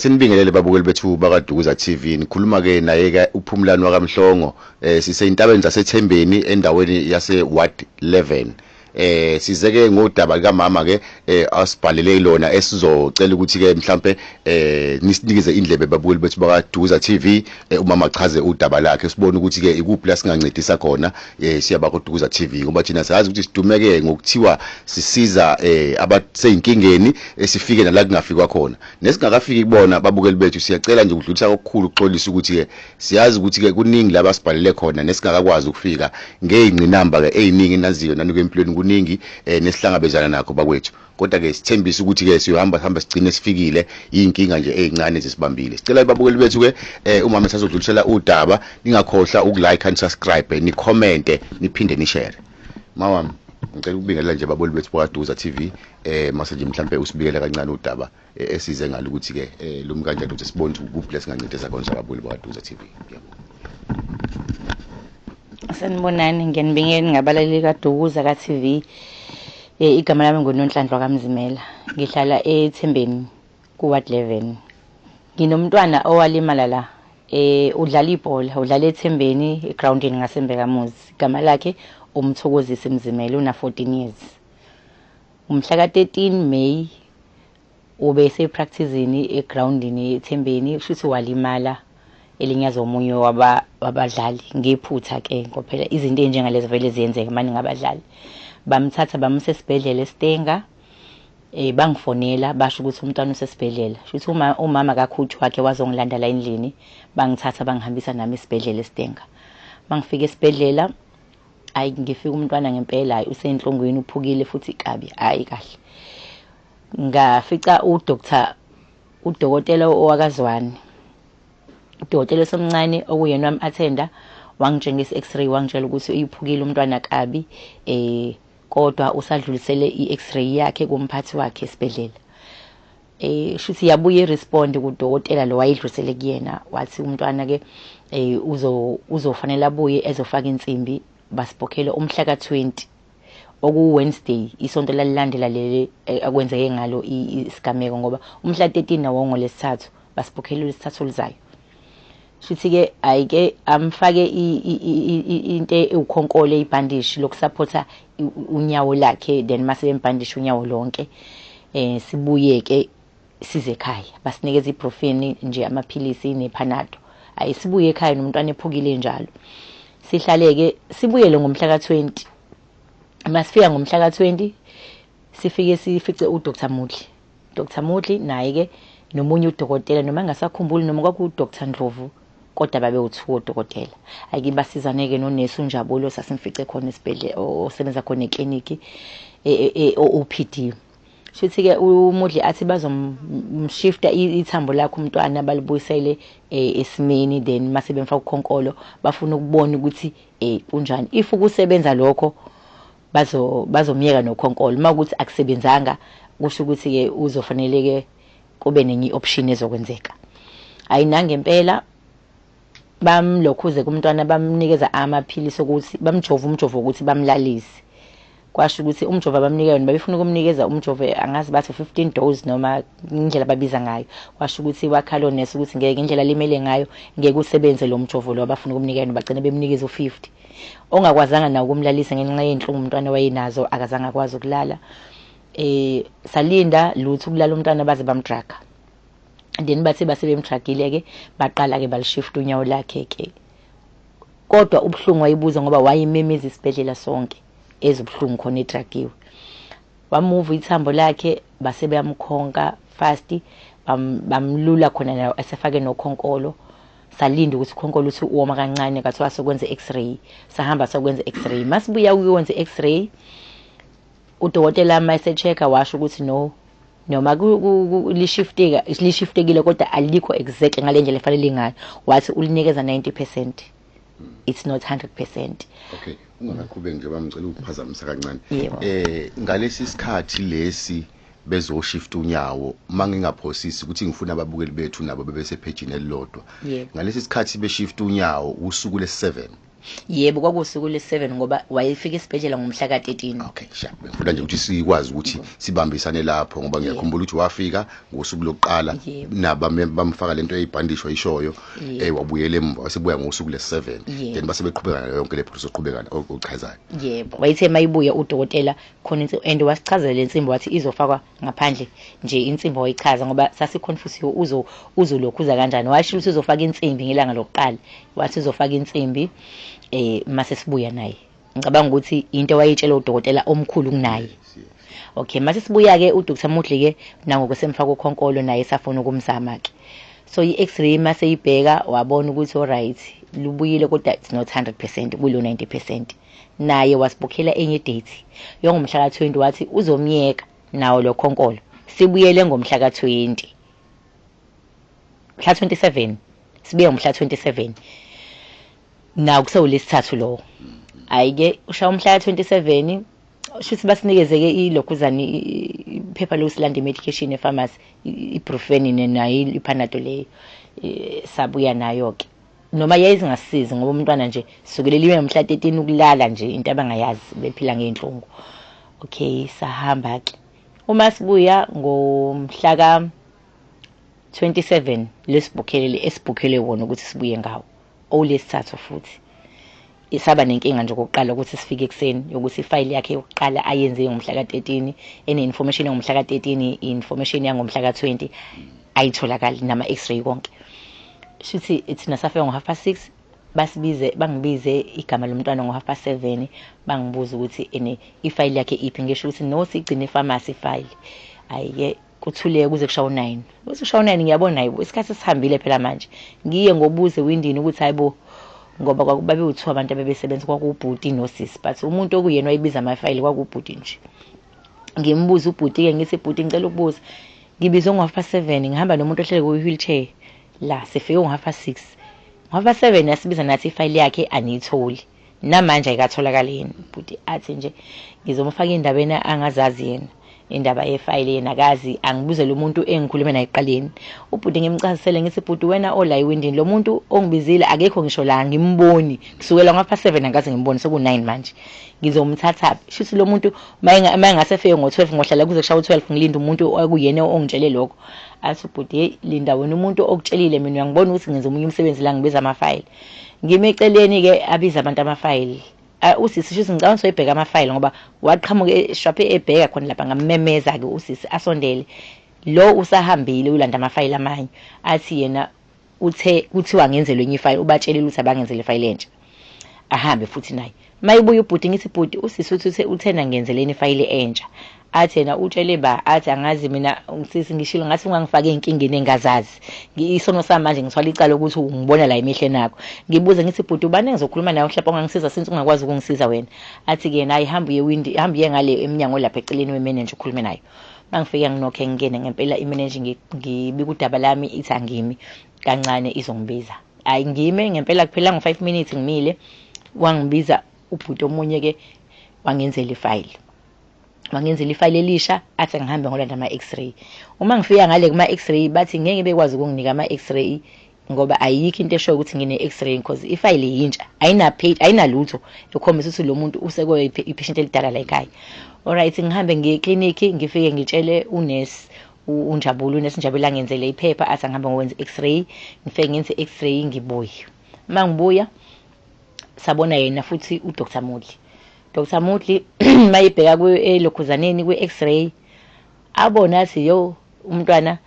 Sinibingelele babukeli bethu bakaDukuza TV. Nikhuluma ke naye ke uPhumlani wakaMhlongo. Sisentabeni zaseThembeni endaweni yase Ward 11. Size ke ngodaba lika mama ke asibhalele lona, esizocela ukuthi ke mhlambe nisinikeze indlebe, babukeli bethu bakaDukuza TV. Umama achaze udaba lakhe, sibone ukuthi ke ikuphi la singancedisa khona. Siyaba kuDukuza TV ngoba thina siyazi ukuthi sidumeke ngokuthiwa sisiza abaseyinkingeni, esifike nala kungafikwa khona nesingakafiki kubona. Babukeli bethu, siyacela nje ukudlulisa okukhulu ukuxolisa ukuthi ke siyazi ukuthi ke kuningi la basibhalele khona nesingakakwazi ukufika ngeyingqinamba ke eziningi naziyo nani empilweni, kuningi nesihlangabezana nakho bakwethu, kodwa ke sithembisa ukuthi ke siyohamba hamba sigcine sifikile. Inkinga nje ezincane zisibambile. Sicela babukeli bethu ke, umama esazodlulisela udaba, ningakhohlwa ukulike and subscribe, ni comment, niphinde ni share. Mawami, ngicela ukubingelela nje babukeli bethu bakaDukuza TV, mase nje mhlambe usibikele kancane udaba esize ngalo ukuthi ke lumi kanjani, ukuthi sibone ukuthi kuphi la singancedisa khona sababukeli bakaDukuza TV. Ngiyabonga. Sanibonani, ngiyanibingelela ngabalaleli kaDukuza ka-TV. Igama lami nguNonhlanhla kaMzimela. Ngihlala eThembeni ku-Ward 11. Nginomntwana owalimala la. Udlala ibhola, udlala eThembeni egroundini ngaseMbekamuzi. Igama lakhe uMthokozisi Mzimela, una 14 years. Umhla ka-13 May ube sepracticini egroundini eThembeni, kusho walimala elinyazwa omunye wabadlali ngephutha ke, ngoba phela izinto ezinjengalezi vele ziyenzeka manje ngabadlali. Bamthatha bamusa esibhedlela eStanger. Bangifonela basho ukuthi umntwana usesibhedlela. Shuthi uma umama kacoach wakhe wazongilanda la endlini, bangithatha bangihambisa nami esibhedlela eStanger. Mangifika esibhedlela, ayi, ngifika umntwana ngempela, hayi, usenhlungwini, uphukile futhi kabi, hayi kahle. Ngafica uDr udokotela owakazwani, udokotela osomncane okuyena wami attenda, wangitshengisa i-x-ray, wangitshela ukuthi uyiphukile umntwana kabi, kodwa usadlulisele i-x-ray yakhe kumphathi wakhe esibhedlela. Shuthi yabuye respond kudokotela lo wayidlulisele kuyena, wathi umntwana ke uzofanele abuye ezofaka insimbi. Basibhokhele umhla ka-20, oku Wednesday, isonto lalilandela leli akwenzeke ngalo isigameko, ngoba umhla 13 nawo ngolesithathu, basibhokhele lesithathu lizayo. Shuthi ke ayike amfake into ewukhonkole, ibhandishi lokusupporta unyawo lakhe, then mase bembhandisha unyawo lonke. Sibuye ke size ekhaya, basinikeza iBrufen nje, amaphilisi nePanado. Ayi, sibuye ekhaya nomntwana ephukile njalo. Sihlale ke, sibuyele ngomhla ka-20. Masifika ngomhla ka-20, sifike sifice uDr Mudli, Dr Mudli naye ke nomunye udokotela, noma engasakhumbuli noma kwaku Dr Ndlovu, kodwa babe u-two odokotela. Ake basizane ke nonesi uNjabulo sasimfice khona esibhedlela, osebenza khona ekliniki e-OPD. Shuthi ke uMudli athi bazomshifta ithambo lakhe umntwana, balibuyisele esimeni, then mase bemfaka ukhonkolo, bafuna ukubona ukuthi kunjani. If kusebenza lokho, bazomyeka nokhonkolo. Uma ukuthi akusebenzanga, kusho ukuthi ke uzofanele ke kube nenye option ezokwenzeka. Ayi, nangempela bamlokhuze kumntwana, bamnikeza amaphilisi ukuthi bamjova umjovo ukuthi bamlalise. Kwasho ukuthi umjovo abamnika yona, babefuna ukumnikeza umjovo, angazi bathi 15 dose noma indlela ababiza ngayo. Kwasho ukuthi wakhala onesi ukuthi ngeke, indlela limele ngayo ngeke usebenze lo mjovo lo abafuna ukumnika yona. Bagcina bemnikeza u50 ongakwazanga nawo ukumlalisa ngenxa yenhlungu umntwana wayenazo, akazange akwazi ukulala. Salinda, lutho ukulala umntwana, baze bamdraga. Then bathe base bemdragile ke, baqala ke balishift unyawo lakhe ke, kodwa ubuhlungu wayibuza ngoba wayimemeza isibhedlela sonke ezubuhlungu khona edragiwe. Wamuva ithambo lakhe, base beyamkhonka fast, bamlula khona nayo esefake nokhonkolo. Salinda ukuthi ukhonkolo uthi uwoma kancane, kathiwa sokwenza x-ray. Sahamba sokwenza x-ray. Masibuya ukuyokwenza x-ray, udokotela mayese-check-a washo ukuthi no, noma lishifteka, lishiftekile, kodwa alikho exactly ngale ndlela efanele ngayo. Wathi ulinikeza 90%, it's not 100%. Okay, ungakaqhubeki nje bami, ngicela ukuphazamisa kancane. Yebo. Ngalesi sikhathi lesi bezoshift unyawo, mangingaphosisi ukuthi ngifuna ababukeli bethu nabo bebe sephejini elilodwa. Yebo. Ngalesi sikhathi beshift unyawo, usuku lesi-7. Yebo, kwakuwusuku lwesi-7 ngoba wayefika esibhedlela ngomhla ka-13. Okay, sha. Ngifuna nje ukuthi sikwazi ukuthi sibambisane lapho ngoba ngiyakhumbula ukuthi wafika ngosuku lokuqala naba bamfaka lento eyibhandisho ayishoyo, wabuyela emva wasebuya ngosuku lesi-7. Then base beqhubeka nayo yonke le process oqhubeka ochazayo. Yebo, wayethe mayibuya udokotela khona insimbi and wasichazela le nsimbi, wathi izofakwa ngaphandle nje insimbi, wayichaza ngoba sasiconfuse uzo uzolokhuza kanjani. Washo ukuthi uzofaka insimbi ngelanga lokuqala, wathi uzofaka insimbi mase sibuya naye. Ngicabanga ukuthi into wayitshela udokotela omkhulu kunaye. Okay, mase sibuya ke uDr Mudli ke nangoku semfaka ukhonkolo naye safuna ukumzama ke. So i-x-ray mase ibheka wabona ukuthi alright lubuyile, kodwa it's not 100%, kulo 90%. Naye wasibhukhela enye date yongomhla ka-20, wathi uzomyeka nawo lo khonkolo. Sibuyele ngomhla ka-20, mhla 27, sibuye ngomhla 27, nawo kusewulesithathu lowo. Hayi-ke ushaya umhla ka-27, shuthi basinikeze-ke ilokhuzane, iphepha lokusilanda i-medication e-pharmacy, i-Brufen nayo iPanado leyo. Sabuya nayo-ke, noma yayizingasisizi ngoba umntwana nje sukele liwe ngomhla 13 ukulala nje into abangayazi, bephila ngey'nhlungu. Okay, sahamba-ke, uma sibuya ngomhla ka-27 lesibhukhele esibhukhele wona ukuthi sibuye ngawo owulesithathu, futhi isaba nenkinga nje okokuqala ukuthi sifike ekuseni yokuthi ifayili yakhe yokuqala ayenze ngomhla ka-13 ene-information yangomhla ka-13, i-information yangomhla ka-20 ayitholakali, nama-x-ray konke. Shuthi thina safika ngo-6:30, basibize, bangibize igama lomntwana ngo-7:30, bangibuza ukuthi ene ifayili yakhe iphi. Ngisho ukuthi no, sigcine efamasi ifayili. Hhayi-ke kuthuleke kuze kushawa u-9, kuze kushawa u-9, ngiyabona hayibo isikhathi sihambile phela manje. Ngiye ngobuza ewindini ukuthi hayibo, ngoba kwakubabe u-two abantu abebesebenza, kwakuwubhuti nosisi, but umuntu okuyena wayebiza amafayili kwakuwubhuti nje. Ngimbuza ubhuti-ke, ngithi bhuti ngicela ukubuza, ngibizwe ngo-7:30, ngihamba nomuntu ohlele kwi-wheelchair la, sifike ngo-6:30, ngo-7:30 yasibiza nathi ifayili yakhe aniyitholi namanje, ayikatholakali yini bhuti? Athi nje ngizomfaka endabeni angazazi yena, indaba yefayili yena akazi, angibuzele umuntu engikhulume naye ekuqaleni. Ubhuti ngimchazisele, ngithi bhuti wena ola ewindini, lo muntu ongibizile akekho ngisho la, ngimboni kusukela ngo-7:30, angikaze ngimbone, seku-9 manje, ngizomthatha shuthi lo muntu uma engase efike ngo-12, ngohlala kuze kushaye u-12 ngilinde umuntu okuyena ongitshele lokho. Athi ubhuti heyi linda wena, umuntu okutshelile mina uyangibona ukuthi ngenza omunye umsebenzi la, ngibiza amafayili. Ngime eceleni-ke abize abantu amafayili. Usisi shuthi ngicabanga ukuthi wayebheka amafayili ngoba waqhamuka eshwaphe ebheka khona lapha. Ngammemeza-ke usisi asondele, lo usahambile ulanda amafayili amanye, athi yena uthe kuthiwa ngenzelwe enye ifayili, ubatshelile ukuthi abangenzele ifayili entsha, ahambe futhi naye. Mayibuya ubhuti, ngithi bhuti usisi uthi uthena ngenzeleni ifayili entsha. Athi yena utshele ba, athi angazi mina sisi, ngishilo ngathi ungangifaki ey'nkingeni engazazi, isono sami manje ngithwala icala ukuthi ungibona la emehlweni akho. Ngibuze ngithi bhuti ubani engizokhuluma naye mhlawumbe ongangisiza since ungakwazi ukungisiza wena? Athi-ke yena hayi hamba uye windi, hamba uye ngale emnyango lapha eceleni wemeneja ukhulume nayo. Mangifika nginokhe ngingene ngempela imeneja, ngibika udaba lami, ithi angimi kancane izongibiza. Hayi ngime ngempela kuphela ngo-5 minutes ngimile, wangibiza ubhuti omunye-ke wangenzela ifayili, wangenzela ifayili elisha, athi ngihambe ngolanda ama-x-ray. Uma ngifika ngale kuma-x-ray bathi ngeke bekwazi ukunginika ama-x-ray ngoba ayikho into eshoyo ukuthi ngine-x-ray because ifayili yintsha, ayina-page, ayinalutho ekhombisa ukuthi lo muntu useko i-patient elidala la ekhaya. Alright, ngihambe ngiye eklinikhi, ngifike ngitshele unesi uNjabulo, unesi Njabulo angenzele iphepha, athi angihambe ngokwenza i-x-ray. Ngifike ngenze i-x-ray, ngibuye. Uma ngibuya sabona yena futhi uDr Mudli. Dr Mudli mayibheka elokhuzaneni kwi-x-ray abona athi yo umntwana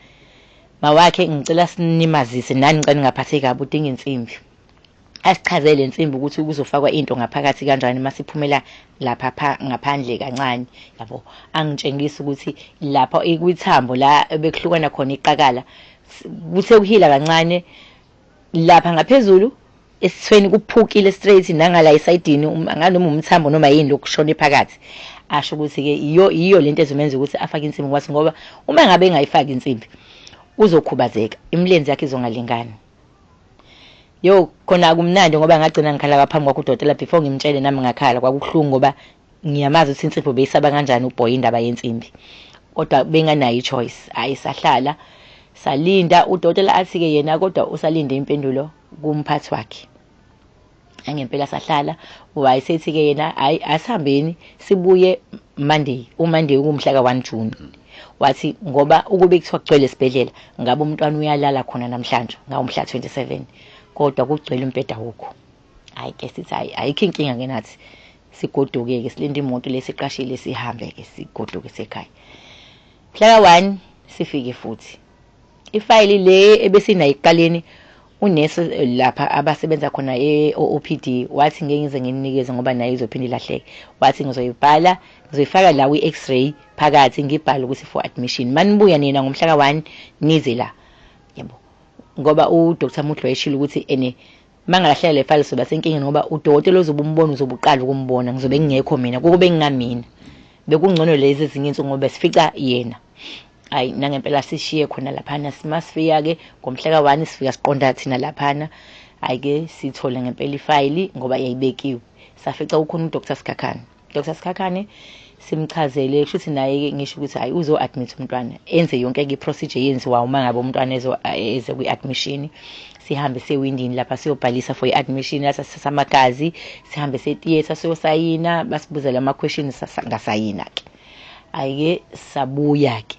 mawakhe ngicela sinimazise nani, ngicela ningaphatheki kabi, udinga insimbi. Asichazele insimbi ukuthi kuzofakwa into ngaphakathi kanjani masiphumela lapha ngaphandle kancane yabo. Angitshengisa ukuthi lapha kwithambo la bekuhlukana khona iqakala kuthe kuhila kancane lapha ngaphezulu esithweni kuphukile straight, nangala esayidini nganoma umthambo noma yini lokushona phakathi. Asho ukuthi-ke iyo iyo lento ezomenza ukuthi afake insimbi, kwathi ngoba uma ngabe engayifaki insimbi uzokhubazeka, imilenze yakhe izongalingani. Yo khona akumnandi ngoba ngagcina ngikhala phambi kwakho udokotela before ngimtshele, nami ngakhala, kwakubuhlungu ngoba ngiyamazi ukuthi insipho beyisaba kanjani ubhoy indaba yensimbi, kodwa benganayo i-choice. Hhayi sahlala salinda udokotela athi-ke yena kodwa usalinde impendulo kumphathi wakhe. Angempela sahlala, wayesethi ke yena hayi asihambeni sibuye Monday, uMonday kumhla ka1 June. Wathi ngoba ukube kuthiwa kugcwele esibhedlela ngabe umntwana uyalala khona namhlanje ngawumhla 27, kodwa kugcwele umbheda wukho. Hayi ke sithi hayi ayikho inkinga ke nathi, sigoduke ke silinde imoto lesiqashile sihambe ke sigoduke sekhaya. Mhla ka1 sifike futhi ifayili le ebesinayo ekuqaleni, unesi lapha abasebenza khona e-OPD wathi ngeke ngize ngininikeze ngoba nayo izophinda ilahleke. Wathi ngizoyibhala, ngizoyifaka la kwi-x-ray phakathi, ngibhale ukuthi for admission, manibuya nina ngomhla ka-1 nize la, yabo. Ngoba uDr Mudlo wayeshilo ukuthi ene mangalahleka le file soba senkingeni, ngoba udokotela ozobe umbona uzobe uqala ukumbona, ngizobe ngingekho mina, kube ngingamina bekungcono lezi ezinye insuku ngoba sifica yena. Hayi nangempela sishiye khona laphana, simasifika ke ngomhla ka-1 sifika siqonda thina laphana. Hayi ke sithole ngempela ifayili ngoba yayibekiwe, safica ukhona uDr Sikhakhane. Dr Sikhakhane simchazele, kusho ukuthi naye ngisho ukuthi hayi uzo admit umntwana, enze yonke ke procedure yenziwa uma ngabe umntwana eze kwi-admission. Sihambe sewindini lapha siyobhalisa for i-admission, sasithatha amagazi, sihambe se-theatre siyosayina, basibuzela ama-questions, ngasayina ke. Hhayi-ke sabuya ke,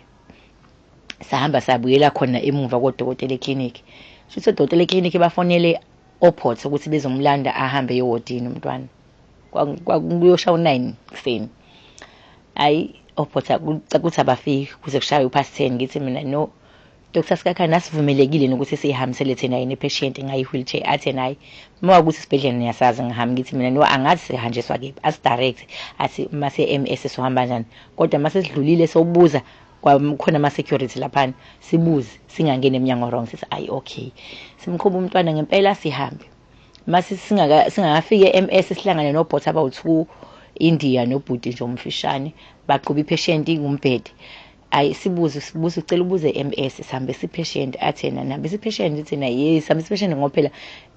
sahamba sabuyela khona emuva kodokotela eklinikhi. Shuthi odokotela eklinikhi bafonele oPort ukuthi bezomlanda ahambe eyowodini umntwana, kwakuyoshaya u-9 ekuseni. Hhayi oPort ukuthi abafiki kuze kushaye u-past 10. Ngithi mina no Dr Sikhakhane asivumelekile nokuthi siyihambisele thina yena i-patient ngayi-wheelchair. Athi yena hayi uma ukuthi isibhedlela niyasazi ngihambe. Ngithi mina no angazi sihanjiswa kephi, asi-direct. Athi uma siye-MS sohamba kanjani, kodwa uma sesidlulile sobuza khona ama-security laphana, sibuze singangeni emnyango wrong. Sithi ayi okay, simqhuba umntwana ngempela sihambe. Mase singakafiki e-MS sihlangane nobhotha abawu-2, India nobhuti nje omfishane, baqhuba i-patient ngumbhede. Ayi sibuze sibuze, ucela ubuze MS sihambe si-patient. Athi yena nihambe si-patient? Thina yes, sihambe si-patient ngoba phela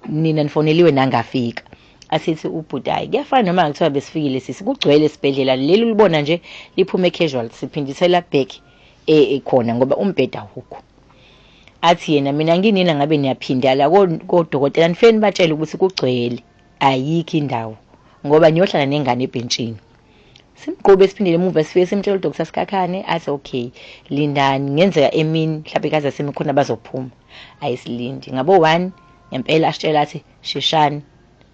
nina nifoneliwe nangafika. Asithi ubhuti hayi kuyafana noma kuthiwa besifikile sisi, kugcwele esibhedlela leli ulibona nje liphume casual, siphindisela back khona ngoba umbheda awukho. Athi yena mina nginina ngabe niyaphinda la kodokotela, nifike nibatshele ukuthi kugcwele ayikho indawo ngoba niyohlala nengane ebhentshini. Simqhube siphindele emuva, sifike simtshela uDr Sikhakhane, athi okay lindani, ngenzeka emini mhlawumbe kaze simi khona bazophuma. Ayisilindi ngabo 1 ngempela asitshela athi sheshani,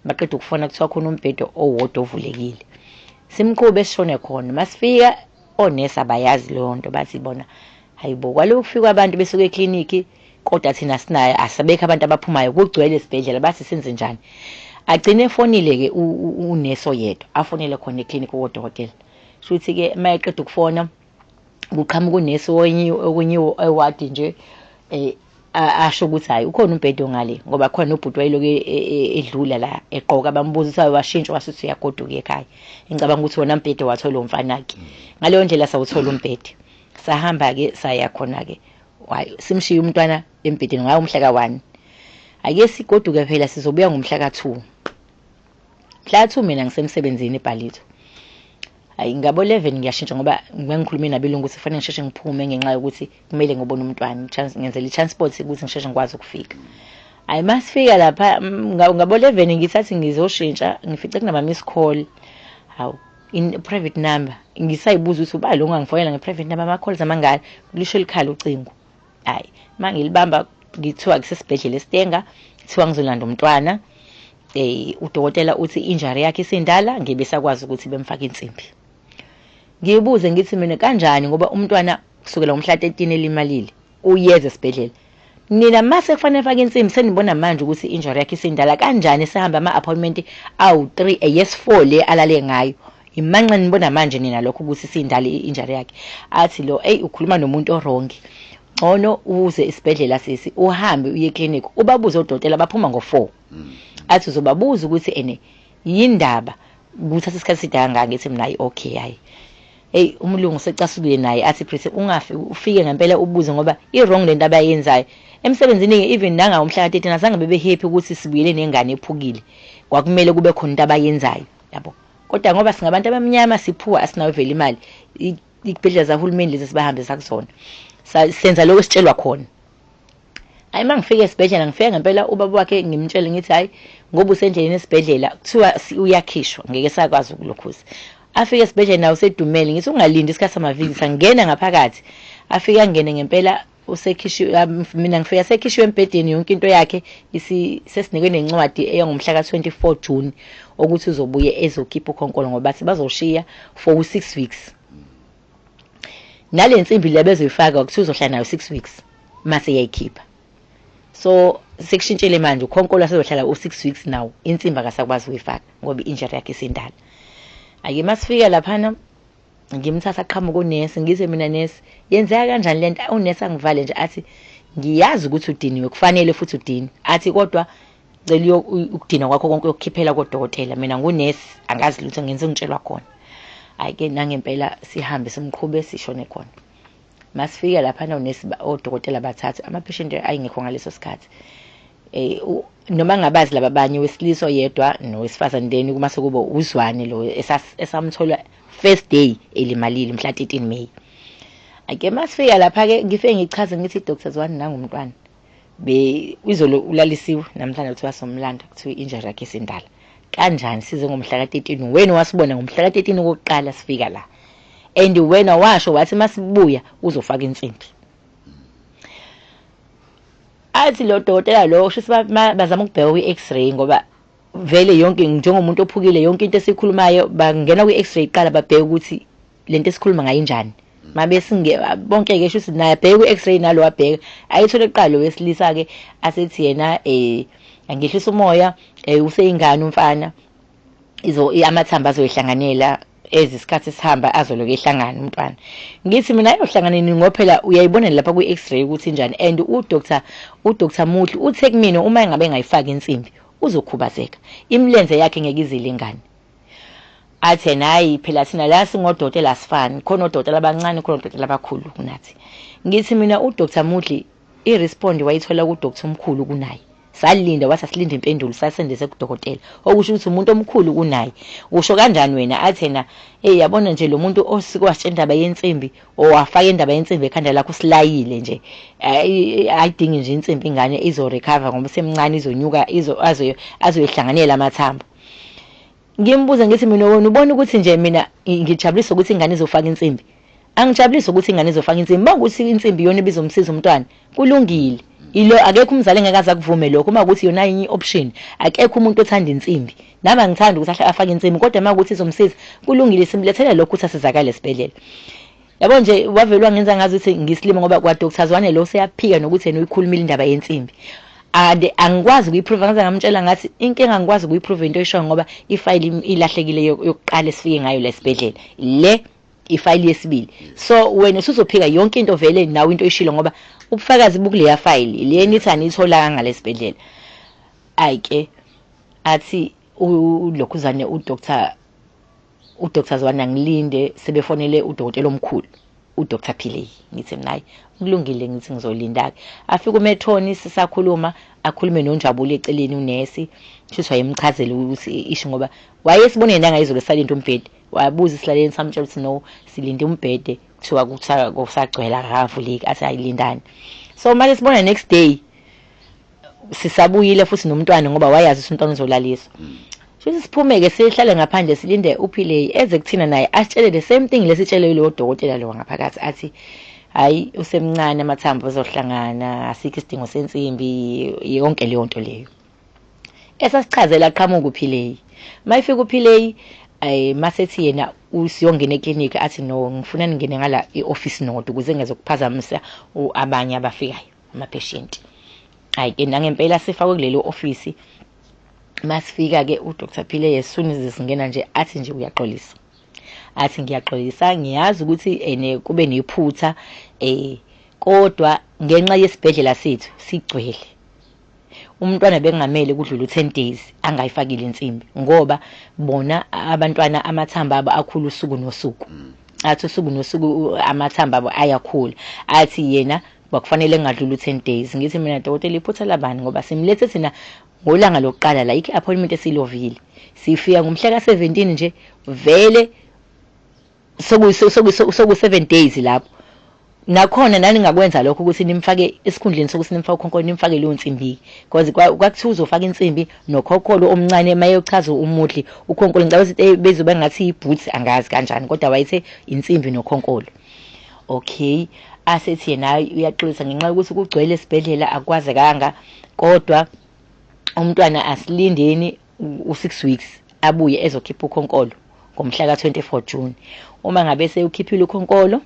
baqeda ukufona kuthiwa khona umbhedo owodwa ovulekile. Simqhube sishone khona, masifika onesi abayazi leyo nto, bathi bona hayibo kwaloku kufika abantu besuka ekliniki kodwa thina sinayo asabekho abantu abaphumayo, kugcwele esibhedlela, bathi senze njani. Agcine efonile-ke unesi oyedwa, afonele khona eklinikhi kodokotela. Shuthi-ke uma eqeda ukufona kuqhamuka unesi okunye ewadi nje, asho ukuthi hhayi ukhona umbhede ongale, ngoba khona nobhuti wayeloku edlula la egqoka, bambuza ukuthi washintsha wasuthi uyagoduka ekhaya. Ngicabanga ukuthi wona mbhede wathola umfana-ke. Ngaleyo ndlela sawuthola umbhede, sahamba-ke saya khona-ke, hayi simshiye umntwana embhedeni ngawo umhla ka-1. Ake sigoduke phela sizobuya ngomhla ka-2. Mhla ka-2 mina ngisemsebenzini eBhalito. Hayi ngabo 11 ngiyashintsha ngoba ngikhulume nabelungu ukuthi kufanele ngisheshe ngiphume ngenxa yokuthi kumele ngibone umntwana, ngenzela i-transport ukuthi ngisheshe ngikwazi ukufika. Hayi masifika lapha ngabo 11 ngithathi ngizoshintsha, ngifice kunama miss call. Hawu in private number, ngisayibuza ukuthi ubani lo ongangifonela nge-private number, ama-calls amangaka, lisho likhala ucingo. Hayi mangilibamba ngithiwa kusesibhedlela eStenga, kuthiwa ngizolanda umntwana. Udokotela uthi injury yakhe isindala, ngebe sakwazi ukuthi bemfake insimbi. Ngibuze ngithi mina kanjani ngoba umntwana kusukela ngomhla 13 elimalile uyeza esibhedlela, nina mase kufanele afake insimbi senibona manje ukuthi injury yakhe isindala kanjani, sihamba ama-appointment awu-3 yes 4 le alale ngayo, imanxa nibona manje nina lokho ukuthi isindala i-injury yakhe. Athi lo eyi ukhuluma nomuntu o-wrong, ngcono uze isibhedlela sisi uhambe uye eklinikhi ubabuze odokotela baphuma ngo-4. Athi uzobabuza ukuthi ene yindaba kuthatha isikhathi eside kangaka. Ngithi mina hayi okay, hayi hey umlungu secasukile naye, athi Pretty ungafi ufike ngempela ubuze ngoba i-wrong lento abayenzayo emsebenzini. Even nanga umhla ka-13 azange bebe happy ukuthi sibuyele nengane ephukile, kwakumele kube khona into abayenzayo yabo, kodwa ngoba singabantu abamnyama siphuwa asinayo vele imali, ibhedlela zahulumeni lezi sibahambisa kuzona, senza lokho esitshelwa khona. Hayi, uma ngifika esibhedlela, ngifika ngempela ubaba wakhe, ngimtshele ngithi hayi, ngoba usendleleni esibhedlela, kuthiwa uyakhishwa, ngeke sakwazi ukulokhuza. Afike esibhedlela nawe usedumele, ngithi ungalindi isikhathi sama-visits, angena ngaphakathi. Afike angene ngempela usekhishiwe, mina ngifika sekhishiwe embhedeni, yonke into yakhe sesinikwe nencwadi eyangomhla ka-24 June ukuthi uzobuye ezokhipha ukhonkolo, ngoba bathi bazoshiya for u-6 weeks. Nale nsimbi le bezoyifaka kuthiwa uzohlala nayo 6 weeks mase yayikhipha. So sekushintshile manje, ukhonkolo sezohlala u-6 weeks now, insimbi akasakwazi ukuyifaka ngoba i-injury yakhe isindala. Ake masifika laphana, ngimthatha aqhamuka unesi, ngithi mina, "Nesi, yenzeka kanjani lento?" Unesi angivale nje, athi, "Ngiyazi ukuthi udiniwe, kufanele futhi udiniwe," athi, "kodwa cela ukudina kwakho konke uyokukhiphela kodokotela. Mina ngunesi, angazi lutho, ngenze ngitshelwa khona." Hhayi-ke, nangempela sihambe simqhube sishone khona. Masifika laphana, unesi, odokotela bathathu, ama-patient ayengekho ngaleso sikhathi, noma ngabazi laba abanye, wesilisa oyedwa nowesifazane, then kumase kube uzwane lo esamthola first day elimalile mhla 13 May. Ake masifika lapha-ke, ngifike ngichaze, ngithi, "Dr Zwane, nangumntwana be izolo ulalisiwe, namhlanje kuthiwa somlanda, kuthiwa i-injury yakhe isindala kanjani? Size ngomhla ka-13, wena wasibona ngomhla ka-13 okokuqala sifika la, and wena washo wathi masibuya uzofaka insimbi." Athi lo dokotela lo, shuthi bazama ukubheka kwi-x-ray, ngoba vele yonke njengomuntu ophukile, yonke into esikhulumayo bangena kwi-x-ray kuqala, babheke ukuthi lento esikhuluma ngayo injani. Mabe singe bonke-ke, shuthi naye abheke kwi-x-ray, nalo wabheka, ayithole kuqala wesilisa-ke, asethi yena angehlisa umoya, useyingane umfana, izo amathambo azoyihlanganela ezisikhathi sihamba, azoloku ehlangana umntwana. Ngithi mina, ayohlangana nini? Ngoba phela uyayibona lapha kwi-x-ray ukuthi injani, and uDr Muhli uthe kumina uma engabe engayifaki insimbi uzokhubazeka, imilenze yakhe ngeke izilingane. Athi yena, "Hayi phela, thina la singodokotela asifani, khona odokotela abancane, khona odokotela abakhulu kunathi." Ngithi mina, uDr Mudli i-respond wayithola kuDr omkhulu kunaye, salinda, wathi asilinde impendulo, sasendise kudokotela, okusho ukuthi umuntu omkhulu kunaye. Usho kanjani wena? Athi yena, "Hey, yabona nje, lo muntu osike wasitsha indaba yensimbi, owafaka indaba yensimbi ekhanda lakho, usilayile nje. Ayidingi nje insimbi ingane, izo-recover ngoba usemncane, izonyuka, azoyihlanganela amathambo." Ngimbuze ngithi mina, "Wena ubona ukuthi nje mina ngijabulisa ukuthi ingane izofaka insimbi? Angijabulisi ukuthi ingane izofaka insimbi. Uma ukuthi insimbi iyona ibizomsiza umntwana, kulungile ilo, akekho umzali engeke aze akuvume lokho. Uma ukuthi yona inye i-option, akekho umuntu othanda insimbi, nami angithandi ukuthi afake insimbi, kodwa uma ukuthi izomsiza, kulungile, simlethele lokho ukuthi asizakale esibhedlela." Yabo nje, wavele wangenza ngazi ukuthi ngisilima, ngoba kwa-Dr Zwane lo seyaphika nokuthi yena uyikhulumile indaba yensimbi, and angikwazi ukuyiprove. Ngaze ngamtshela ngathi, "Inkinga, angikwazi ukuyiprove into oyishoyo, ngoba ifayili ilahlekile yokuqala esifike ngayo la esibhedlela, le ifayili yesibili. So wena usuzophika yonke into vele nawe into oyishilo, ngoba ubufakazi bukuleya fayili le nithi aniyitholanga ngalesibhedlela." Ayi-ke, athi ulokhuzane uDr Zwane angilinde, sebefonele udokotela omkhulu, uDr Pillay. Ngithi mina, "Hayi, kulungile," ngithi, "ngizolinda-ke." Afike umethoni, sisakhuluma, akhulume noNjabulo eceleni unesi, shuthi wayemchazela ukuthi isho, ngoba wayesibone nangayizolo salinde umbhede. Wabuza isilaleni, samtshela ukuthi no, silinde umbhede, kuthiwa kusagcwele, akavuleki. Athi ayilindani. So manje sibona next day sisabuyile futhi nomntwana, ngoba wayazi ukuthi umntwana uzolaliswa. Shuthi siphume-ke, sihlale ngaphandle, silinde uPillay eze kuthina naye asitshele the same thing lesitshele lowo dokotela lo ngaphakathi, athi hayi, usemncane, amathambo azohlangana, asikho isidingo sensimbi, yonke leyo nto leyo esasichazela. Aqhamuka uPillay. Mayifika uPillay, masethi yena usiyongena eklinikhi, athi, "No, ngifuna ningene ngala i-office note ukuze ngezokuphazamisa abanye abafikayo ama-patient." Hayi-ke, nangempela sifakwe kulelo office. Masifika-ke, uDr Pillay, as soon as singena nje, athi nje uyaxolisa, athi, "Ngiyaxolisa, ngiyazi ukuthi ene kube nephutha, kodwa ngenxa yesibhedlela sethu sigcwele, umntwana bekungamele kudlule u-10 days angayifakile insimbi, ngoba bona abantwana amathambo abo akhula usuku nosuku." Athi usuku nosuku amathambo abo ayakhula. Athi yena kwakufanele kungadluli u-10 days. Ngithi mina, "Dokotela, iphutha labani? Ngoba simlethe thina ngolanga lokuqala la, ikho i-appointment esilovile, sifika ngomhla ka-17 nje, vele soku 7 days lapho. Nakhona nani ngakwenza lokho ukuthi nimfake esikhundleni sokuthi nimfake ukhonkolo, nimfake leyo nsimbi, because kwakuthiwa uzofaka insimbi nokhokholo omncane mayeyochaza umudli ukhonkolo. Ngicabanga ukuthi bezoba ngathi iboots, angazi kanjani, kodwa wayethe insimbi nokhonkolo. Okay, asethi yena uyaxolisa ngenxa yokuthi kugcwele esibhedlela, akwazekanga, kodwa umntwana asilindeni u6 weeks abuye ezokhipha ukhonkolo ngomhla ka24 June. Uma ngabe seyukhiphile ukhonkolo,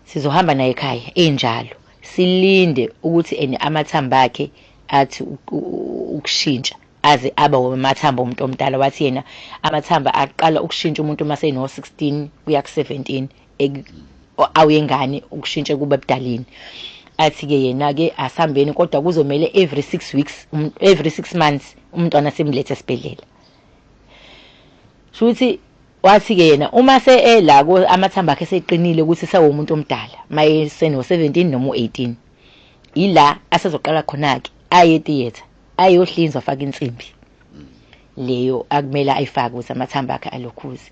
sizohamba naye ekhaya enjalo, silinde ukuthi ene amathambo akhe athi ukushintsha aze aba amathambo omuntu omdala. Wathi yena amathambo aqala ukushintsha umuntu uma seno 16 kuya ku 17, awuyengane ukushintsha kuba ebudaleni. Athi-ke yena-ke asihambeni, kodwa kuzomele every 6 weeks, every 6 months umntwana simlethe esibhedlela. Shuthi wathi-ke yena uma se ela amathambo akhe seqinile ukuthi sewumuntu omdala, maye seno 17 noma u18, ila asezoqala khona-ke aye theatre, ayohlinzwa, afake insimbi leyo akumele ayifake ukuthi amathambo akhe alokhuze.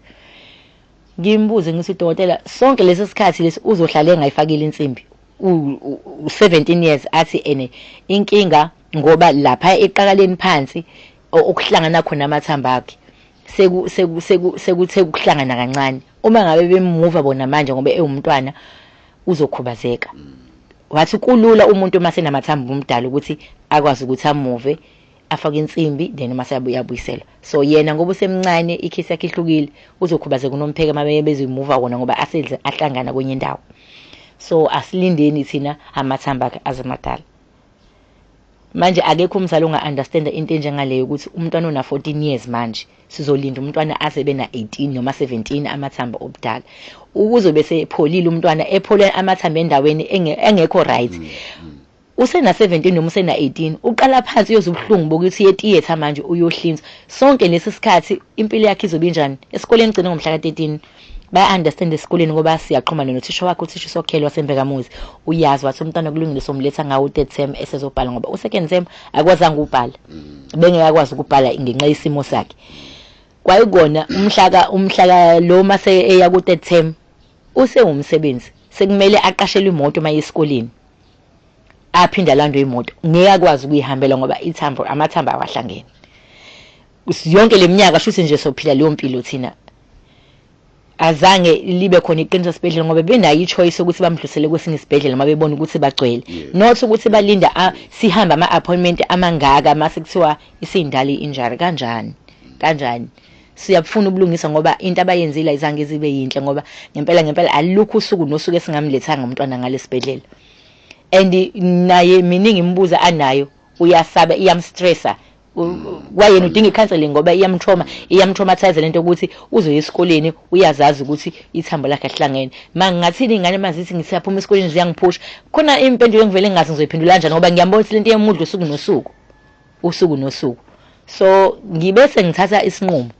Ngimbuze ngithi, dokotela, sonke lesi sikhathi lesi uzohlala engayifakile insimbi u-17 years? Athi ene inkinga ngoba lapha eqakaleni phansi okuhlangana khona amathambo akhe seku seku seku sekuthe ukuhlangana kancane. Uma ngabe bemuva bona manje ngoba ewumntwana uzokhubazeka. Wathi kulula umuntu uma senamathambo omdala ukuthi akwazi ukuthi amuve, afake insimbi, then uma seyabuyiselwa. So yena ngoba usemncane, i-case yakhe ihlukile, uzokhubazeka unompheka uma bezoyimuva wona ngoba asedle ahlangana kwenye indawo. So asilindeni thina amathambo akhe azemadala. Manje akekho umzali onga-understanda into enjengaleyo, ukuthi umntwana ona-14 years manje sizolinda umntwana aze ebe na-18 noma 17, amathambo obudala ukuze sepholile umntwana, ephole amathambo endaweni engekho right. Usena 17 noma usena 18, uqala phansi, uyoza ubuhlungu bokuthi uye theatre manje uyohlinzwa. Sonke lesi sikhathi impilo yakhe izobe injani esikoleni? Gcina ngomhla ka-13 baya-understand esikoleni ngoba siyaxhumana nothisha wakhe, uthisha uSokhelo waseMbekamuzi, uyazi. Wathi umntwana kulungile, somletha ngawo u-third term esezobhala, ngoba u-second term akwazanga ukubhala, bengeke akwazi ukubhala ngenxa yesimo sakhe. Kwayikona umhlaka lo mase eya ku-third term usewumsebenzi, sekumele aqashelwe imoto uma esikoleni, aphinde alandwe imoto, ngeke akwazi ukuyihambela ngoba ithambo, amathambo awahlangene. Yonke leminyaka shuthi nje sophila leyo mpilo thina. Azange libe khona iqiniso esibhedlela ngoba benayo i-choice ukuthi bamdlulisele kwesinye isibhedlela uma bebona ukuthi bagcwele, not ukuthi balinda sihambe ama-appointment amangaka mase kuthiwa isindala i-injury. Kanjani kanjani? Siyabufuna ubulungisa ngoba into abayenzile ayizange zibe yinhle, ngoba ngempela ngempela alukho usuku nosuku esingamlethanga umntwana ngalesibhedlela. And naye miningi imibuzo anayo, uyasaba, iyamstressa kwayena, udinga i-counseling ngoba iyamtrauma, iyamtraumatize lento ukuthi uzoya esikoleni uyazazi ukuthi ithambo lakhe ahlangene. Ma ngingathini ingane mazithi ngisiyaphuma esikoleni ziyangiphusha khona impendulo engivele ngingazi ngizoyiphendula kanjani, ngoba ngiyambona ukuthi lento iyamudla usuku nosuku, usuku nosuku. So ngibe sengithatha isinqumo,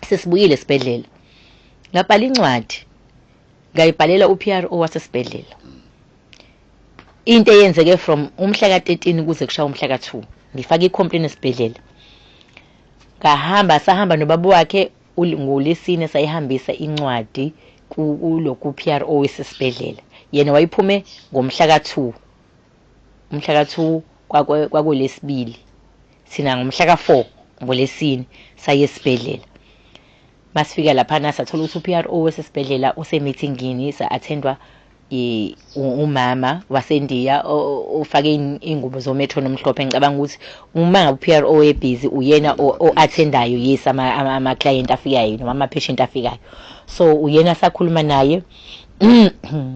sesibuyile esibhedlela, ngabhala incwadi, ngayibhalela u-PRO wasesibhedlela into eyenzeke from umhla ka-13 kuze kushaya umhla ka-2. Ngifake i-complaint esibhedlela, ngahamba, sahamba nobaba wakhe ngolesine, sayihambisa incwadi kulokhu PRO wesesibhedlela. Yena wayiphume ngomhla ka-2, umhla ka-2 kwakulesibili, thina ngomhla ka-4 ngolesine saye esibhedlela. Masifika laphana sathola ukuthi u-PRO wesesibhedlela usemeetingini, sa-attendwa umama waseNdiya ofake ingubo zometro nomhlophe. Ngicabanga ukuthi uma ngabe u-PRO ebhizi uyena o-attendayo, yes, ama-client afikayo noma ama-patient afikayo, so uyena sakhuluma naye.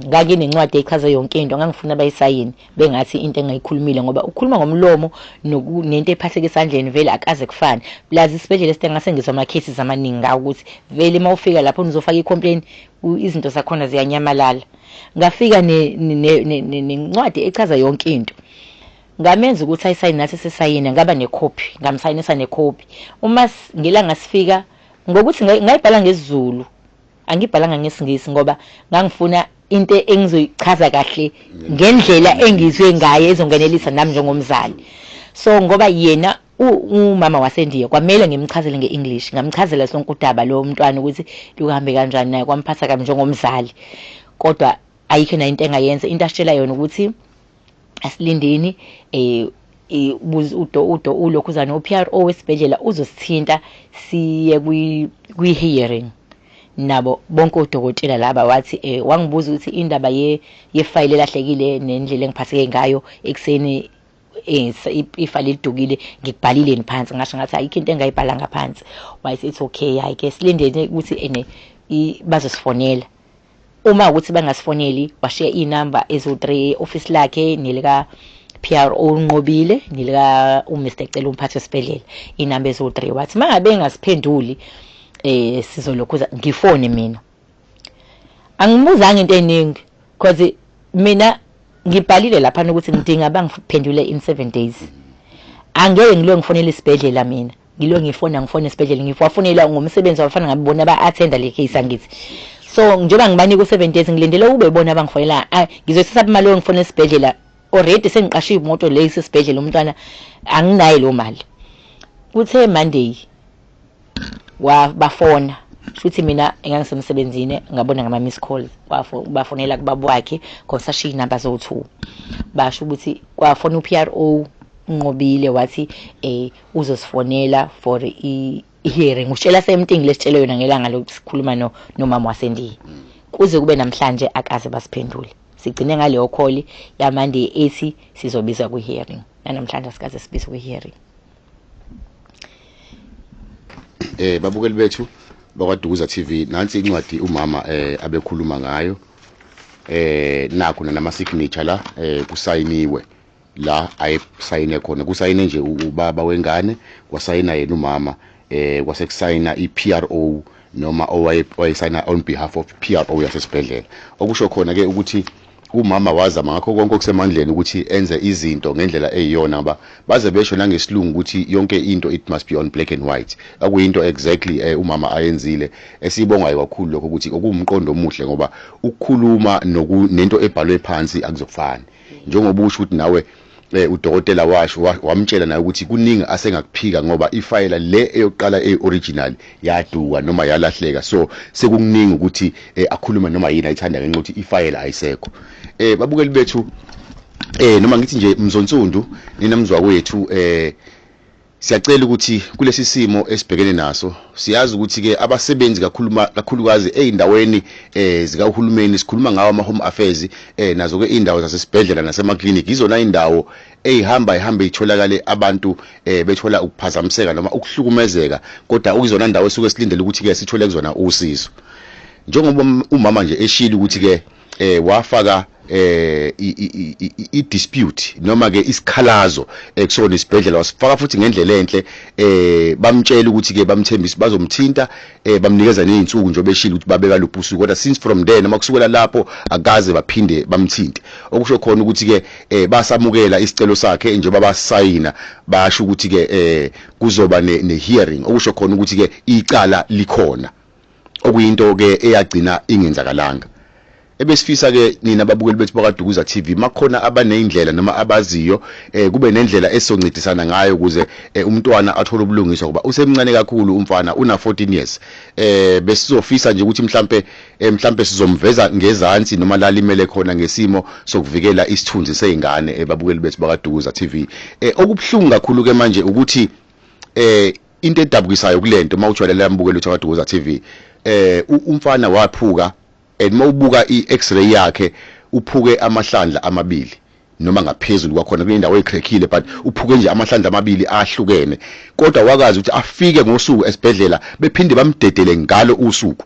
Nganginencwadi echaza yonke into, ngangifuna bayisayini bengathi into engayikhulumile, ngoba ukukhuluma ngomlomo nento ephatheka esandleni vele akaze kufane. Plus isibhedlela eside, ngase ngizwa ama-cases amaningi ngawo ukuthi vele uma ufika lapho nizofaka i-complaint izinto zakhona ziyanyamalala. Ngafika nencwadi echaza yonke into, ngamenza ukuthi ayisayine, nathi sisayine, ngaba nekhophi, ngamsayinisa nekhophi. Uma ngelanga sifika ngokuthi ngayibhala ngesiZulu, angibhalanga ngesiNgisi, ngoba ngangifuna into engizoyichaza kahle ngendlela engizwe ngayo ezongenelisa nami njengomzali. So ngoba yena umama waseNdiya kwamele ngimchazele nge-English, ngamchazela sonke udaba lo mntwana ukuthi luhambe kanjani, naye kwamphatha kabi njengomzali, kodwa Ayikho nayo into engayenza. Into asitshela yona ukuthi asilindeni, udo udo ulokhuza no-PRO wesibhedlela uzosithinta siye kwi-hearing nabo bonke odokotela laba. Wathi wangibuza ukuthi indaba yefayile elahlekile nendlela engiphatheke ngayo ekuseni, ifayile lidukile, ngikubhalile phansi. Ngasho ngathi ayikho into engayibhala ngaphansi. Wayethi it's okay, hayi ke silindeni ukuthi ene bazosifonela. Uma ukuthi bangasifoneli, washiya inamba ezo-3, office lakhe nelika PRO uNqobile nelika uMr Cela, umphathi wesibhedlela, inamba ezo-3. Wathi mangabe engasiphenduli, sizolokhuza ngifone mina. Angibuzanga into eningi because mina ngibhalile lapha ukuthi ngidinga bangiphendule in 7 days. Angeke ngilo ngifonele isibhedlela, mina ngilo ngifona ngifona esibhedlela, ngiwafonela ngomsebenzi wafana ngabe bona ba-attenda le case, angithi? So njengoba ngibanika u-7 days, ngilindele ube bona bangifonela. Ngizothatha imali yo ngifona esibhedlela? Already sengiqashe imoto le isesibhedlela, umntwana anginayo leyo mali. Kuthe Monday bafona futhi, mina engangisemsebenzini ngabona ngama miss calls. Bafonela kubaba wakhe ngoba sashiya inamba zo2. Basho ukuthi kwafona uPRO Nqobile, wathi uzosifonela for i hearing, utshela same thing lesitshele yona ngelanga lokukhuluma no nomama wasendiya. Kuze kube namhlanje akaze basiphendule. Sigcine ngaleyo call ya Monday ethi sizobizwa kwi hearing. Namhlanje asikaze sibizwe kwi hearing. Babukeli bethu bakwaDukuza TV, nansi incwadi umama abekhuluma ngayo. Nakho nama signature la, kusayiniwe la ayesayine khona, kusayine nje ubaba wengane, kwasayina yena umama, kwasekusayina iPRO noma owayesayina on behalf of PRO yasesibhedlela. Okusho khona ke ukuthi umama wazama ngakho konke okusemandleni ukuthi enze izinto ngendlela eyiyona, ngoba baze besho nangesilungu ukuthi yonke into, it must be on black and white. Akuyinto exactly umama ayenzile, esiyibongayo kakhulu lokho, ukuthi okuwumqondo omuhle, ngoba ukukhuluma nento ebhalwe phansi akuzofani. Njengoba usho ukuthi nawe udokotela washo wamtshela naye ukuthi kuningi asengakuphika ngoba ifayela le eyokuqala eyi-original yaduka noma yalahleka, so sekukuningi ukuthi akhulume noma yini ayithanda ngenxa yokuthi ifayela ayisekho. Babukeli bethu, noma ngithi nje mzonsundu, nina mzwa kwethu, siyacela ukuthi kulesi simo esibhekene naso, siyazi ukuthi ke abasebenzi kakhulu, kakhulukazi ezindaweni zikahulumeni, sikhuluma ngawo ama home affairs, nazo ke indawo zasesibhedlela nasemaklinikhi, izona indawo eyihamba ihambe itholakale abantu bethola ukuphazamiseka noma ukuhlukumezeka, kodwa ukuzona ndawo esuke silindele ukuthi ke sithole kuzona usizo. Njengoba umama nje eshilo ukuthi ke wafaka i dispute noma ke isikhalazo ekusona isibhedlela, wasifaka futhi ngendlela enhle, bamtshela ukuthi ke bamthembisa bazomthinta, bamnikeza nezinsuku njengoba eshilo ukuthi babeka luphi usuku, kodwa since from there noma kusukela lapho akaze baphinde bamthinte. Okusho khona ukuthi ke basamukela isicelo sakhe njengoba basayina, basho ukuthi ke kuzoba ne hearing, okusho khona ukuthi ke icala likhona, okuyinto ke eyagcina ingenzakalanga. Ebesifisa ke nina ababukeli bethu bakaDukuza TV, makhona abanezindlela noma abaziyo, kube nendlela esizoncedisana ngayo ukuze umntwana athole ubulungiswa, kuba usemncane kakhulu umfana, una 14 years. Besizofisa nje ukuthi mhlambe sizomveza ngezansi noma lalimele khona ngesimo sokuvikela isithunzi sezingane, ebabukeli bethu bakaDukuza TV. Okubhlungu kakhulu ke manje ukuthi into edabukisayo kulento, mawujwayele mbukeli wethu kaDukuza TV, umfana waphuka, and mawubuka i-x-ray yakhe uphuke amahlandla amabili noma ngaphezulu kwakhona kunendawo ecrackile, but uphuke nje amahlandla amabili ahlukene, kodwa wakazi ukuthi afike ngosuku esibhedlela bephinde bamdedele ngalo usuku,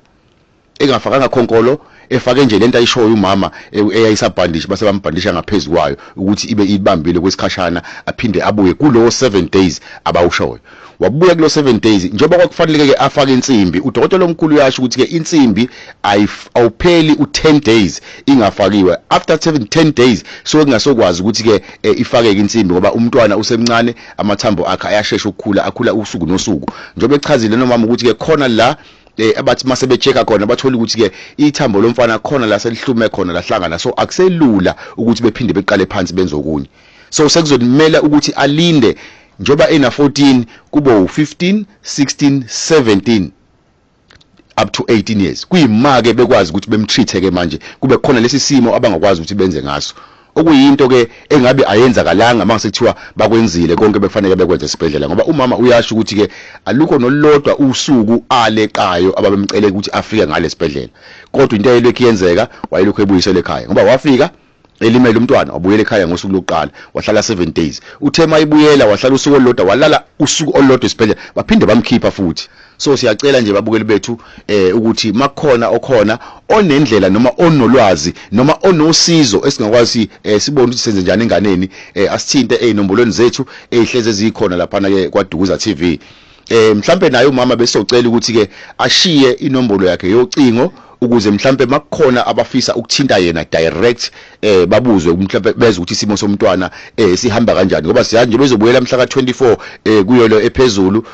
engafakanga khonkolo, efake nje lento ayishoyo umama eyayisabhandishi, base bambhandisha ngaphezulu kwayo ukuthi ibe ibambile kwesikhashana, aphinde abuye kulowo 7 days abawushoyo. Wabuya kulo 7 days njengoba kwakufanele ke afake insimbi. Udokotela omkhulu uyasho ukuthi ke insimbi awupheli u10 days ingafakiwe. After 7 10 days so kungasokwazi ukuthi ke ifakeke insimbi, ngoba umntwana usemncane, amathambo akhe ayashesha ukukhula, akhula usuku nosuku, njengoba echazile nomama ukuthi ke khona la abathi mase bechecka khona bathola ukuthi ke ithambo lomfana khona la selihlume khona lahlangana, so akuselula ukuthi bephinde beqale phansi benze okunye. So sekuzomela ukuthi alinde, njoba ena 14, kubo u15, 16, 17. up to 18 years. Kuyima ke bekwazi ukuthi bemtreat ke manje kube khona lesi simo abangakwazi ukuthi benze ngaso, okuyinto ke engabe ayenzakalanga mase kuthiwa bakwenzile konke bekufanele bekwenze esibhedlela, ngoba umama uyasho ukuthi ke alukho nolodwa usuku aleqayo ababemcele ukuthi afike ngale sibhedlela, kodwa into eyelokhu yenzeka wayelokhu ebuyisele ekhaya, ngoba wafika elimele umntwana wabuyela ekhaya ngosuku lokuqala wahlala 7 days. Uthe mayibuyela wahlala usuku olulodwa, walala usuku olulodwa esibhedlela, baphinde bamkhipha futhi. So siyacela nje babukeli bethu ukuthi makukhona okhona onendlela noma onolwazi noma onosizo esingakwazi sibone ukuthi senze njani enganeni, asithinte ezinombolweni zethu ezihleze ezikhona laphana ke kwaDukuza TV. Mhlambe naye umama besocela ukuthi ke ashiye inombolo yakhe yocingo ukuze mhlambe makukhona abafisa ukuthinta yena direct, babuzwe mhlambe bezwe ukuthi isimo somntwana sihamba kanjani, ngoba siyazi nje bezobuyela mhla ka24 kuyolo ephezulu,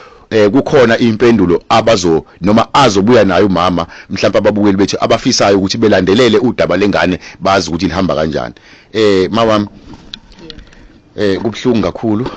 kukhona impendulo abazo noma azobuya nayo umama, mhlambe ababukeli bethu abafisayo ukuthi belandelele udaba lengane bazi ukuthi lihamba kanjani. Mawami, kubhlungu kakhulu,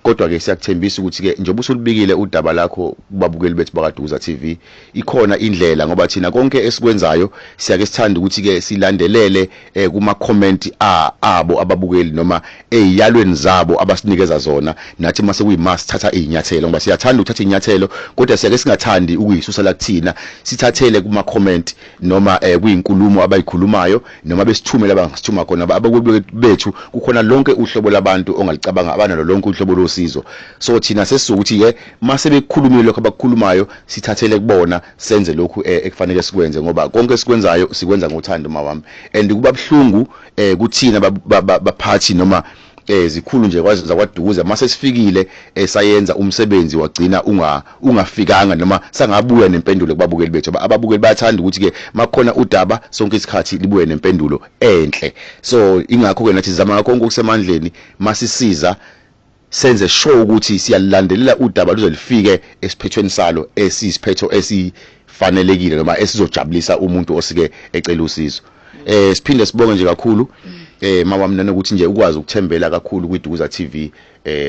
kodwa ke siyakuthembisa ukuthi ke njengoba usulubikile udaba lakho kubabukeli bethu bakaDukuza TV, ikhona indlela, ngoba thina konke esikwenzayo siyake sithanda ukuthi ke silandelele kuma comment abo ababukeli noma eziyalweni zabo abasinikeza zona, nathi mase kuyima sithatha izinyathelo, ngoba siyathanda ukuthatha izinyathelo, kodwa siyake singathandi ukuyisusa la kuthina, sithathele kuma comment noma kuyinkulumo abayikhulumayo noma besithumela abangasithuma khona ababukeli bethu. Kukhona lonke uhlobo labantu ongalicabanga abanalo lonke uhlobo losizo, so thina sesizokuthi ke mase bekukhulumile lokho abakukhulumayo sithathele kubona senze lokhu ekufanele sikwenze, ngoba konke esikwenzayo sikwenza ngothando mawami. And kuba buhlungu kuthina baphathi noma zikhulu nje zakwaDukuza mase sifikile sayenza umsebenzi wagcina ungafikanga noma sangabuya nempendulo kubabukeli bethu. Ababukeli bayathanda ukuthi ke makukhona udaba sonke isikhathi libuye nempendulo enhle, so ingakho ke nathi sizama ngakho konke okusemandleni masisiza senze sure ukuthi siyalandelela udaba luze lifike esiphethweni salo esiyisiphetho esifanelekile noma esizojabulisa umuntu osike ecela usizo. Siphinde sibonge nje kakhulu mawami nanokuthi nje ukwazi ukuthembela kakhulu kwiDukuza TV,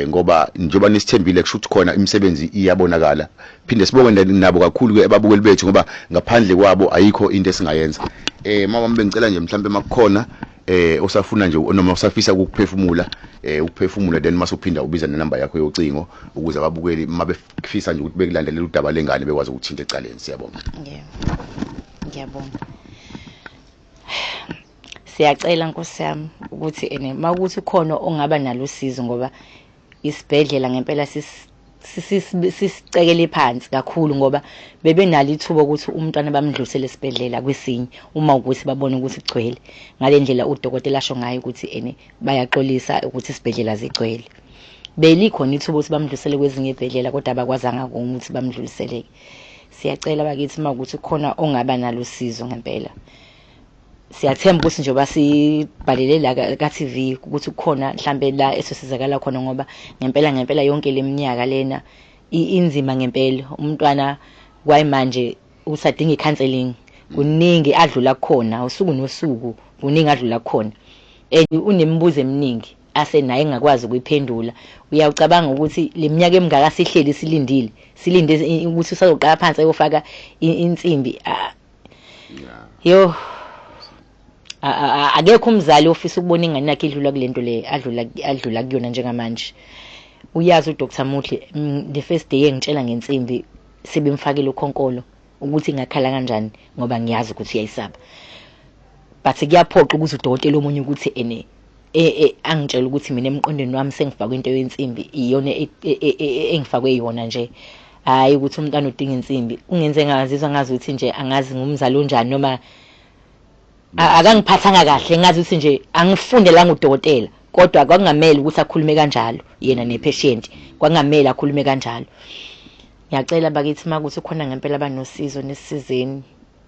ngoba njengoba nisithembile kusho ukuthi khona imisebenzi iyabonakala. Phinde sibonge nabo kakhulu ke ababukeli bethu, ngoba ngaphandle kwabo ayikho into esingayenza. Mawami bengicela nje mhlambe makukhona osafuna nje noma usafisa ukuphefumula ukuphefumula, then mase uphinda ubiza nenamba yakho yocingo ukuze ababukeli mabefisa nje ukuthi bekulandelela udaba lengane bekwazi ukuthinta ecaleni. Siyabonga. Yebo, ngiyabonga. Siyacela Nkosi yami ukuthi ene makuthi khona ongaba nalo usizo, ngoba isibhedlela ngempela sisicekele phansi kakhulu, ngoba bebenalo ithuba ukuthi umntwana bamdlulisele esibhedlela kwesinye uma ukuthi babone ukuthi kugcwele ngale ndlela udokotela asho ngayo ukuthi ene bayaxolisa ukuthi isibhedlela zigcwele. Belikhona ithuba ukuthi bamdlulisele kwezinye izibhedlela, kodwa abakwazanga ukuthi bamdluliseleke. Siyacela bakithi makuthi khona ongaba nalo usizo ngempela. Siyathemba ukuthi njengoba sibhalele la ka-TV ukuthi kukhona mhlambe la esosizakala khona, ngoba ngempela ngempela yonke leminyaka lena inzima ngempela. Umntwana kwayimanje usadinga i-counseling, kuningi adlula kukhona usuku nosuku, kuningi adlula kukhona, and unemibuzo eminingi asenaye engakwazi ukuyiphendula. Uyawucabanga ukuthi le minyaka emingaka sihleli silindile, silinde ukuthi usazoqala phansi ayofaka insimbi. Yo, akekho umzali ofisa ukubona ingane yakhe idlula kulento le adlula kuyona njengamanje. Uyazi uDr Muhle, the first day engitshela ngensimbi sebemfakile ukhonkolo ukuthi ingakhala kanjani, ngoba ngiyazi ukuthi uyayisaba, but kuyaphoqa ukuthi udokotela omunye ukuthi ene angitshela ukuthi mina emqondweni wami sengifakwe into yensimbi, iyona engifakwe yona nje. Hayi ukuthi umntwana udinga insimbi, ungenze ngazizwa ngazi ukuthi nje angazi ngumzali onjani, noma akangiphathanga kahle, ngazi ukuthi nje angifundelanga udokotela, kodwa kwakungamele ukuthi akhulume kanjalo yena nepatient, kwakungamele akhulume kanjalo. Ngiyacela bakithi makuthi khona ngempela banosizo nesizeni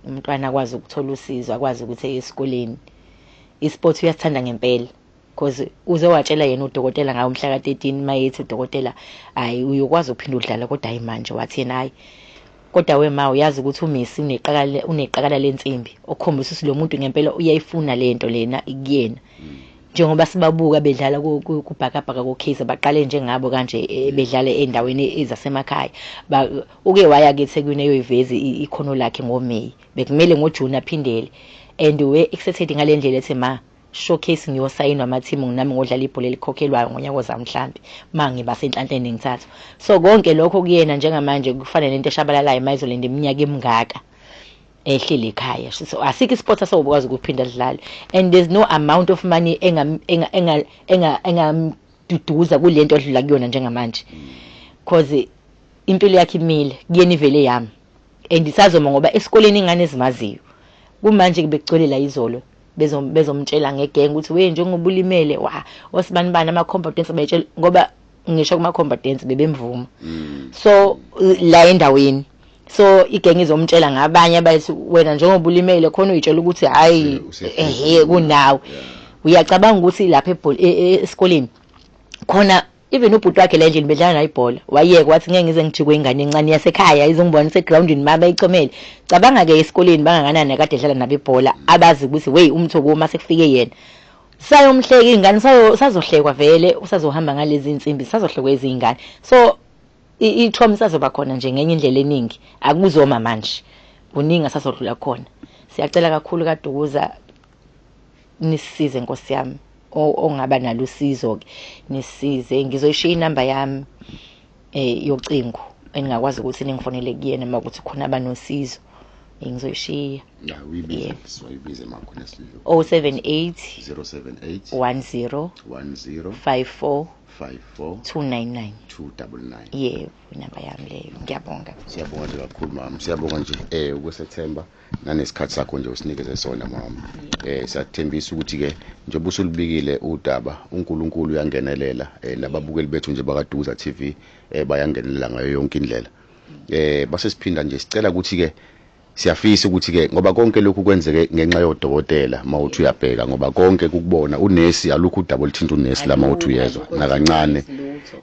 umntwana akwazi ukuthola usizo, akwazi ukuthi eye esikoleni. Isport uyasithanda ngempela, because uze watshela yena udokotela ngawo mhla ka-13 mayethi udokotela hayi uyokwazi ukuphinda udlala, kodwa hayi manje wathi yena hayi kodwa we ma uyazi ukuthi uMessi uneqakala lensimbi, okukhombisa ukuthi lo muntu ngempela uyayifuna lento lena kuyena. Njengoba sibabuka bedlala kubhakabhaka koKaizer, baqale njengabo kanje bedlala endaweni ezasemakhaya. Uke waya ke eThekwini eyoyiveza ikhono lakhe ngoMay, bekumele ngoJune aphindele, and we excited ngale ndlela ethi ma showcase ngiyosayinwa amathimu nami ngodlala ibhola elikhokhelwayo ngonyaka ozayo, mhlambe ma ngiba senhlanhleni ngithathwa. So konke lokho kuyena njengamanje kufana nento eshabalalayo mayizolinda iminyaka emingaka ehleli ekhaya. So asikho isport asokwazi ukuphinda sidlale, and there's no amount of money engamduduza kulento edlula kuyona njengamanje, cause impilo yakhe imile kuyena, ivele yami and isazoma ngoba esikoleni ingane ezimaziyo kumanje bekugcwele la izolo bezomtshela ngegenge ukuthi we njengoba ulimele wa osibani bani ama-combat dance bayitshela, ngoba ngisho kuma-combat dance bebemvuma. So la endaweni, so igenge izomtshela ngabanye abayithi wena njengoba ulimele khona uyitshela ukuthi hayi ehe kunawe. Uyacabanga ukuthi lapha ebhola esikoleni khona, even ubhuti wakhe la endlini bedlala naye ibhola wayeka, wathi ngeke ngize ngijikwe ingane encane yasekhaya izongibona isegroundini ma bayichomele. Cabanga-ke esikoleni bangakanani akade edlala nabo ibhola abazi ukuthi wey umthoko uma sekufike yena sayomhleka iy'ngane, sazohlekwa vele, usazohamba ngalezi nsimbi, sazohlekwa izingane. So i-trauma isazoba khona nje ngenye indlela eningi, akuzoma manje, kuningi asazodlula khona. Siyacela kakhulu kaDukuza nisisize, nkosi yami, ongaba nalo usizo-ke nisize. Ngizoyishiya inamba yami yocingo eningakwazi ukuthi ningifonele kuyena uma ukuthi khona abanosizo. Ngizoyishiya. Ya, uyibize. Siwayibize makhona sililo. 078 078 10 10 54 54 299. 299. Yebo, inamba yami leyo. Ngiyabonga. Siyabonga nje kakhulu mama, siyabonga nje ukwesethemba nanesikhathi sakho nje usinikeze sona mama. Siyathembisa ukuthi ke njengoba usulubikile udaba, uNkulunkulu uyangenelela, nababukeli bethu nje bakaDukuza TV bayangenelela ngayo yonke indlela. Base siphinda nje sicela ukuthi ke siyafisa ukuthi ke ngoba konke lokhu kwenzeke ngenxa yodokotela, mawuthi uyabheka, ngoba konke kukubona unesi, alukho udaba oluthinta unesi la mawuthi uyezwa nakancane.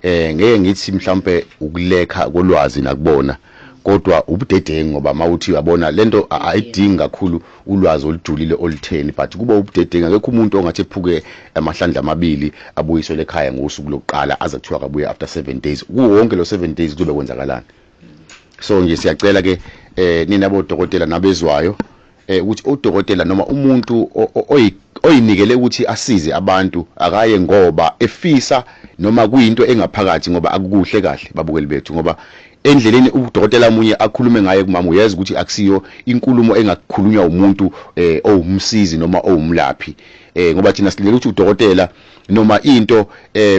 Ngeke ngithi mhlambe ukulekha kolwazi nakubona, kodwa ubudedengu, ngoba mawuthi uyabona lento ayidingi kakhulu ulwazi olujulile olutheni, but kuba ubudedengu. Akekho umuntu ongathi ephuke amahlandla amabili abuyiselwe ekhaya ngosuku lokuqala, aze kuthiwa akabuye after 7 days. Kuwo wonke lo 7 days kuzobe kwenzakalani? So nje siyacela ke nina bodokotela nabezwayo ukuthi udokotela noma umuntu oyinikele ukuthi asize abantu akaye ngoba efisa noma kuyinto engaphakathi, ngoba akukuhle kahle babukeli bethu, ngoba endleleni udokotela omunye akhulume ngaye kumama uyezwa ukuthi akusiyo inkulumo engakhulunywa umuntu owumsizi noma owumlaphi, ngoba thina silindele ukuthi udokotela noma into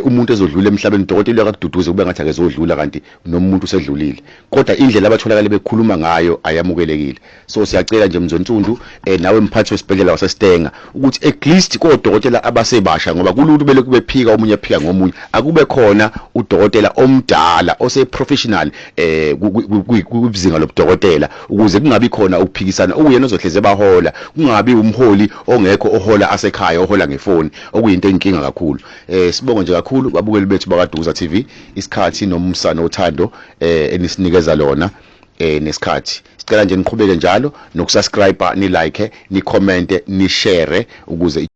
umuntu ezodlula emhlabeni, udokotela uyakakududuza kube ngathi akezodlula kanti noma umuntu usedlulile, kodwa indlela abatholakala bekhuluma ngayo ayamukelekile. So siyacela nje Mzonsundu, nawe mphathi wesibhedlela waseStenga, ukuthi at least kodokotela abasebasha, ngoba kulula belokhu bephika omunye ephika ngomunye, akube khona udokotela omdala ose professional kuzinga lobudokotela, ukuze kungabi khona ukuphikisana, okuyena ozohleze bahola, kungabi umholi ongekho ohola asekhaya, ohola ngefoni, okuyinto enkinga kakhulu. Sibonge nje kakhulu babukeli bethu bakaDukuza TV isikhathi nomsa nothando enisinikeza lona nesikhathi. Sicela nje niqhubeke njalo nokusubscribe, ni like, ni comment, ni share ukuze